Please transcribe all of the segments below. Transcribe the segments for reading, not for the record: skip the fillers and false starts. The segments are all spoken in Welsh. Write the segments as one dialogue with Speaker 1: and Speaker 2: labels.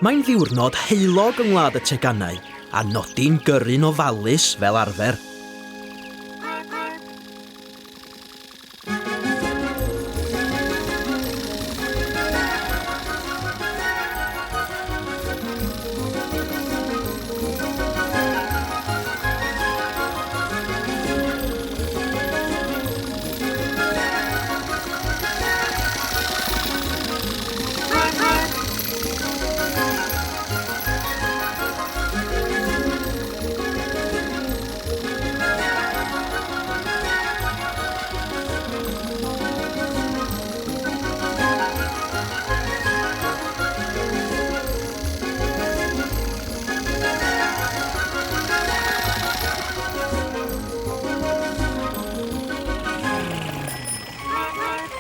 Speaker 1: Mae'n ddiwrnod heulog yng Ngwlad y Teganau, a Nodi'n gyrru'n ofalus fel arfer.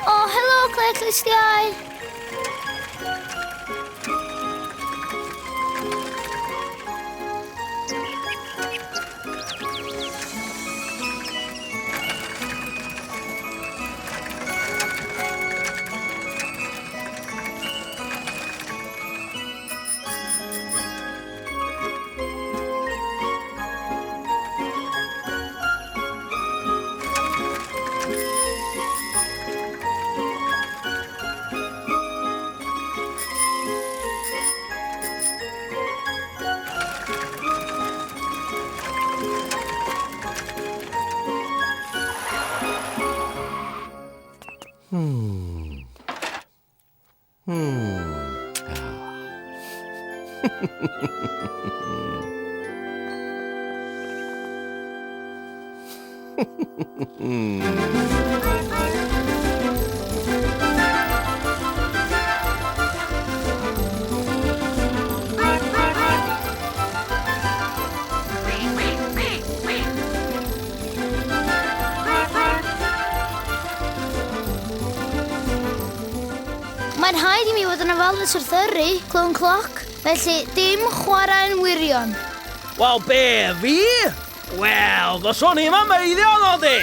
Speaker 2: O, helo, Claire Clustiau! Mae'n rhaid i mi fod yn ofalus wrth yrru, clown cloc. Felly, dim chwarae'n wirion.
Speaker 1: Wel, be, fi? Wel, fyswn i'm yn meiddio, Nodi!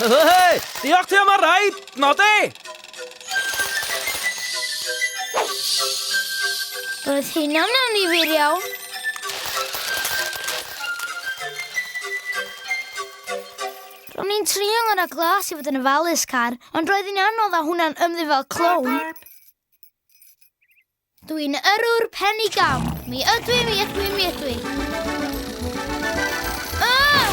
Speaker 1: Hei, diolch ti am y rhaid, Nodi!
Speaker 2: Roedd hynna'n annifyr iawn. Ro'n i'n trio ngorau glas i fod yn ofalus, Car, ond roedd hi'n anodd a hwnna'n ymddwyn fel clown. Dwi'n yrrwr penigamp. Mi ydw i, mi ydw i, mi ydw i. Ah!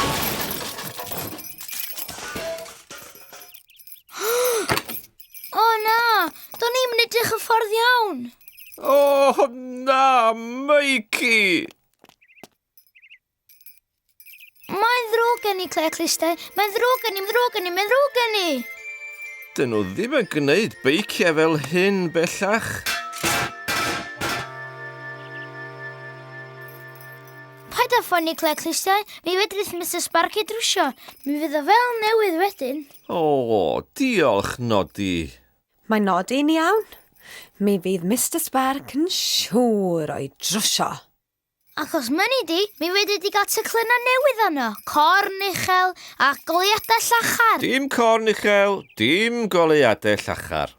Speaker 2: O na, do'n i'm yn edrych y ffordd iawn.
Speaker 3: O na, Mikey!
Speaker 2: Mae'n ddrwg gen i, Claire Clustau. Mae'n ddrwg gen i, mae'n ddrwg gen i, mae'n ddrwg gen i.
Speaker 3: Dyn nhw ddim yn gwneud beiciau fel hyn bellach.
Speaker 2: Paid â phoeni, Claire Clustau. Mi fedrith Mister Sparky drwsio. Mi fydd o fel newydd wedyn.
Speaker 3: O, diolch, Nodi.
Speaker 4: Mae Nodi'n iawn. Mi fydd Mister Spark yn siŵr o'i drwsio.
Speaker 2: Ac os mynni di, mi fedri di gael teclynnau newydd arno, corn uchel a goleuadau llachar.
Speaker 3: Dim corn uchel, dim goleuadau llachar.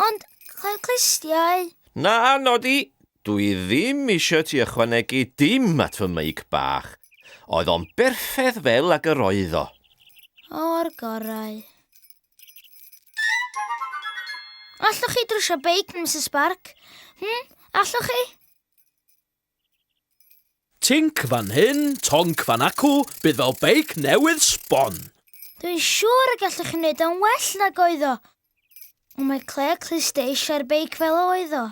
Speaker 2: Ond, cael clustiau.
Speaker 3: Na, Nodi, dwi ddim eisiau ti ychwanegu dim at fy meic bach. Oedd o'n berffeth fel ag yr oedd o.
Speaker 2: O'r gorau. Allwch chi drwsio beic, Misus Spark? Allwch chi?
Speaker 1: Tinc fan hyn, tonc fan acw, bydd fel beic newydd sbon.
Speaker 2: Dwi'n siŵr y gallwch chi wneud o'n well nag oedd o. Ond mae Claire Cluster eisiau'r beic fel oedd o.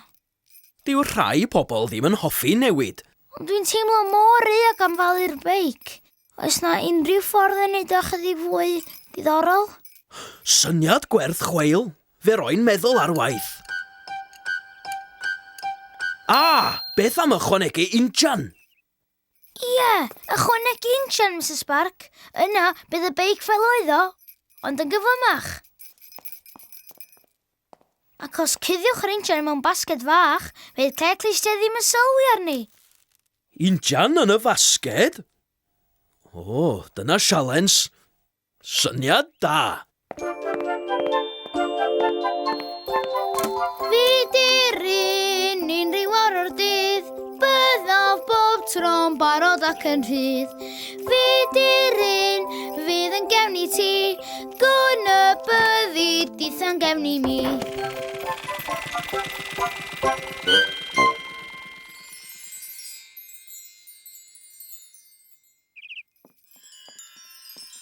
Speaker 1: Dyw rhai pobl ddim yn hoffi newid.
Speaker 2: Ond dwi'n teimlo mor euog am falu'r beic. Oes na unrhyw ffordd o wneud o chydig fwy diddorol?
Speaker 1: Syniad gwerth chweil. Fe roi'n meddwl ar waith. A, beth am ychwanegu injan?
Speaker 2: Ie, ychwanegu injan, Mrs Spark. Yna, bydd y beic fel oedd o, ond yn gyflymach. Ac os cuddiwch yr injan mewn basged fach, fydd Claire Clustiau ddim yn sylwi arni.
Speaker 1: Injan yn y fasged? O, dyna sialens. Syniad da!
Speaker 2: Fi di'r un unrhyw awr o'r dydd, byddaf bob tro'n barod ac yn rhydd. Fi di'r un fydd yn gefn i ti, gwn y byddi ditha'n gefn i mi.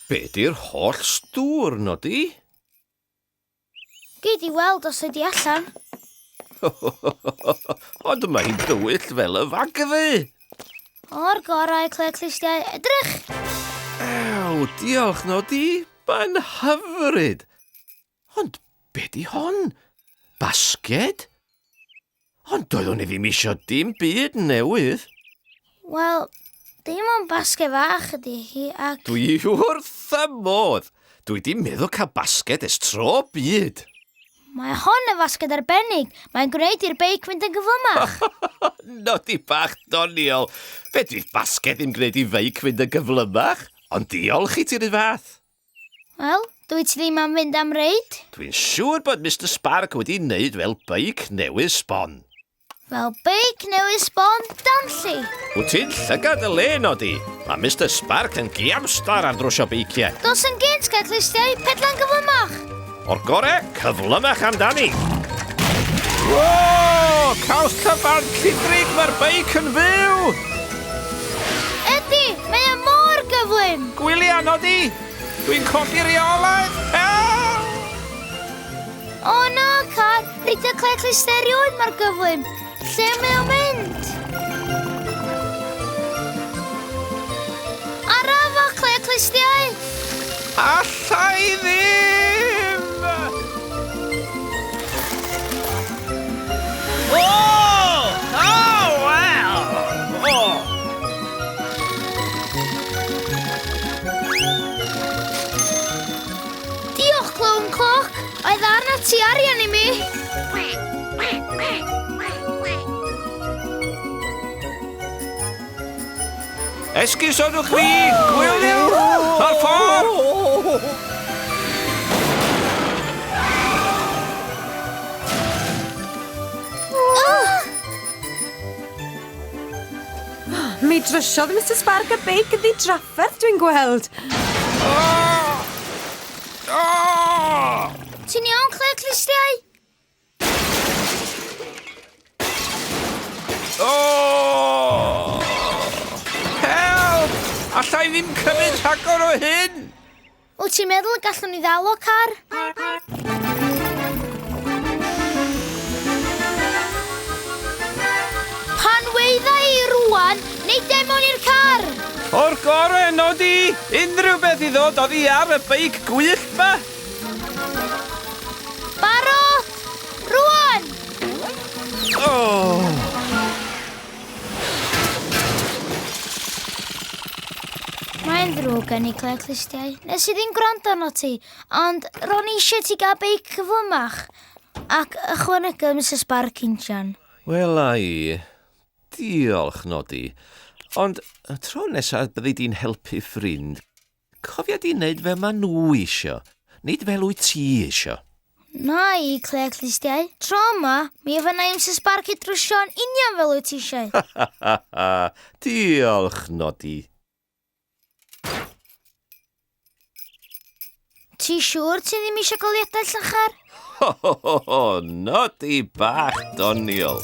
Speaker 3: Be di'r holl stŵr, Nodi?
Speaker 2: Gei di weld os ydi allan.
Speaker 3: Ond mae hi'n dywyll fel y fagddu.
Speaker 2: O'r gorau, Claire Clustiau. Edrych!
Speaker 3: Ew, diolch, Nodi. Mae'n hyfryd. Ond be di hon? Basged? Ond doeddwn i ddim isio dim byd newydd.
Speaker 2: Wel, dim ond basged fach ydi hi ac...
Speaker 3: Dwi wrth y modd. Dwi di meddwl cael basged ers tro byd.
Speaker 2: Mae hon yn fasged arbennig. Mae'n gwneud i'r beic fynd yn gyflymach.
Speaker 3: Nodi bach doniol. Fedrith basged ddim gwneud i feic fynd yn gyflymach, ond diolch i ti'r un fath.
Speaker 2: Wel, dwyt ti ddim am fynd am reid?
Speaker 3: Dwi'n siŵr bod Mr Spark wedi wneud fel beic newydd sbon.
Speaker 2: Fel beic newydd sbon danlli.
Speaker 3: Wyt ti'n llygad y le, Nodi? Mae Mr Spark yn giamstar ar drwsio beiciau.
Speaker 2: Dos yn gynt, gael clustiau, pedlan gyflymach.
Speaker 3: O'r gore, cyflymach amdani. Wo! Caws llyfan llithrig, mae'r beic yn fyw!
Speaker 2: Ydy, mae o mor gyflym.
Speaker 3: Gwylia, Nodi! Dwi'n colli reolaeth! Help!
Speaker 2: O na, car, reidio Claire Clustiau erioed mor gyflym. Lle mae o'n mynd? Araf o Claire Clustiau!
Speaker 3: Alla i ddim! O! Oh, wel! O!
Speaker 2: Diolch, Clown Cloc. Oedd arna ti arian i mi.
Speaker 3: Esgusodwch fi! Gwyliwch! Ar ffordd!
Speaker 4: Mi drysiodd Mr Spark y beic yn ddidrafferth, dwi'n gweld.
Speaker 2: Ti'n iawn, Claire Clustiau?
Speaker 3: Oh! Help! Alla i ddim cymryd rhagor o hyn!
Speaker 2: Wyt ti'n meddwl y gallwn ni ddal o car? Pan weidda i rwan, neidia i mewn i'r car!
Speaker 3: O'r gore, Nodi! Unrhyw beth i ddod oddi ar y beic gwyllt ma!
Speaker 2: Barod! Rwan!
Speaker 3: Oh!
Speaker 2: Mae'n ddrwg gen i, Claire Clustiau. Nes i ddim gwrando arno ti, ond ro'n i eisiau ti gael beic cyflymach. Ac ychwanegodd Mrs Spark injan.
Speaker 3: Wel, ai. Diolch, Nodi. Ond y tro nesaf byddi di'n helpu ffrind, cofia di wneud fel ma nhw isio, nid fel wyt ti isio.
Speaker 2: Na i, Claire Clustiau. Tro yma, mi ofynna i Mrs Spark i drwsio'n union fel wyt ti eisiau.
Speaker 3: Diolch, Nodi.
Speaker 2: Ti siŵr ti ddim eisiau goleuadau llachar?
Speaker 3: Ho, ho, ho, ho, Nodi bach doniol.